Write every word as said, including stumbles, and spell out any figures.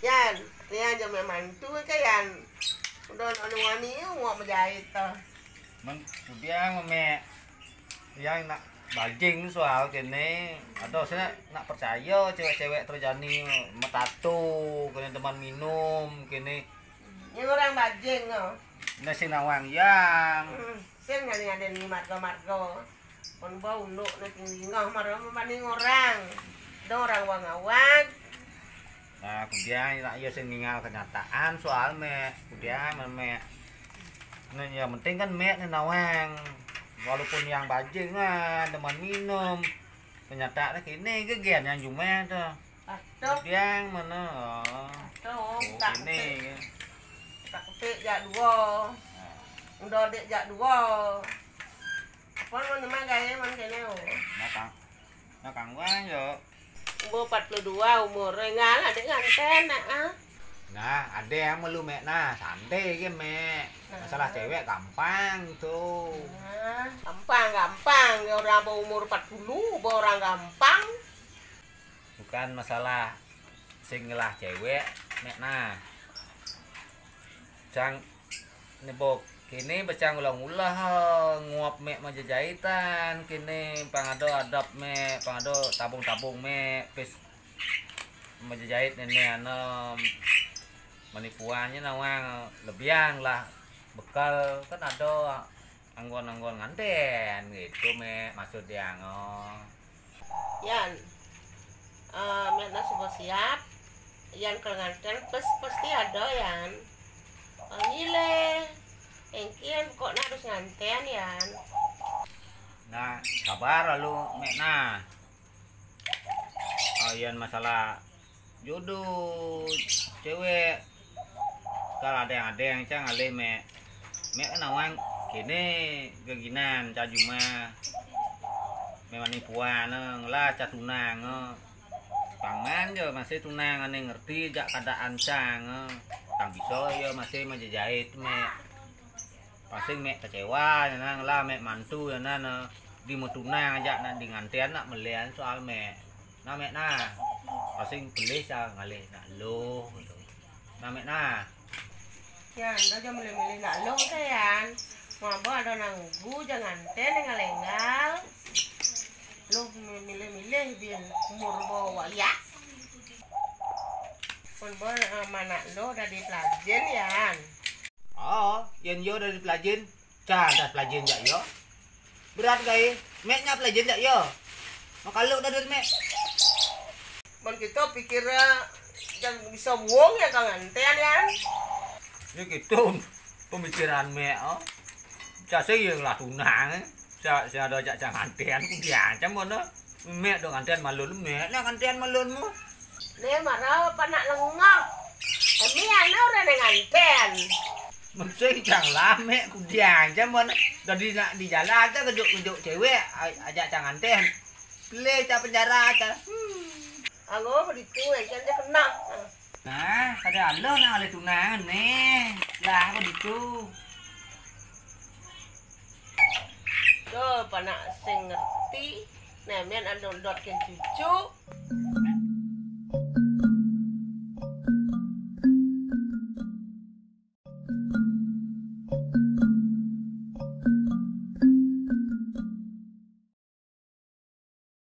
Yan, yan jam mantu ke yan. Udah anu wani ngok menjahit to. Men kudiang, Mek. Yang nak bajing soal kene. Ada saya nak percaya cewek-cewek terjani metato, kene teman minum, kene. Ini orang bajing, oh. Nasi nawang yang. Hmm, sing ngene-ngene ni marga-marga. Pun bau unduk ni tinggi ngah marga membanding orang. Ada orang wang awang. Nah, kudiang nak iya sing ningal kenyataan soal, Mek. Kudiang, Mek. Nah, yang penting kan Mek ni nawang. Walaupun yang bajing ah, demen minum. Kenyataan kini ke gen yang jumeh tu. Aduh. Kudiang mana? Oh. Aduh, oh, tak kini. Ketik. Tak ketik jak dua. Nah. Udah dek jak dua. Apa mau nama gaya man kene, oh? Nah, Kang. Nah, Kang Wang, yo. Umur empat puluh dua umur. Enggak lah, dek nganten, nah, ah. Nah, ada yang melu, Mek. Nah, santai ke, Mek. Nah. Masalah cewek gampang tu. Nah, gampang, gampang. Ya orang berumur empat puluh, orang gampang. Bukan masalah sing ngelah cewek, Mek. Nah. Cang Nebo kini becang ulah-ulah nguap, Mek, majejahitan kini pang ado adap, Mek, pang ado tabung-tabung, Mek, pis majejahit nene anem. Manipuannya nawang lebihan lah bekal kan ado anggon-anggon nganten gitu, Mek, maksud dia ngo. Yan, eh, Mek nah suba siap. Yan kalau nganten pes-, pasti ada, Yan. Ngile. Engkian kok nah harus nganten, Yan. Nah, sabar lalu, Mek, nah. Oh, yan masalah jodoh cewek. Kalau ada yang, ada yang cang alih, Mek. Mek kan awang kene geginan caju mah. Memang nipuan, eh, ngelah ca tunang, eh. Pang man je masih tunang ane ngerti jak keadaan cang, eh. Tang bisa ya masih majejahit, Mek. Pasing Mek kecewa, ya nan lah Mek mantu, ya nan, eh, di metunang aja nak di ngantian nak melian soal Mek. Nah, Mek, nah. Pasing pelih sa ngalih nak loh gitu. Nah, Mek, nah. Yan, dah jam milih-milih nak loh ke, Yan. Mabok ada nanggu, jangan teh nenggal-enggal. Loh, milih-milih bin umur bawa ya. Pun bo, eh, mana loh dari pelajen, Yan. Oh, yan yo dari pelajen. Cah, dah pelajen jak yo. Berat gai. Mek nya pelajen jak yo. Makaluk dah dun, Mek. Mun kita pikir, eh, yang bisa wong ya kang nganten, Yan. Ya gitu pemikiran Mek, oh. Cah sing yang lah tunang, eh. Sa, sa ada jak cang nganten, ku dia macam mana? Mek dong nganten malun, Mek lah nganten malun mu. Ni marah apa nak lengah? Kami anu orang nganten. Mesti cang lah, Mek, ku dia macam mana? Tadi nak di jalan aja kejuk-kejuk cewek, a-, ajak cang nganten. Pelih cang penjara aja. Hmm. Anggo begitu, eh, kan dia kena. Nah, kada alo nak oleh tunangan nih. Lah, begitu. Tuh, panak sing ngerti. Nah, men anu dot ken cucu.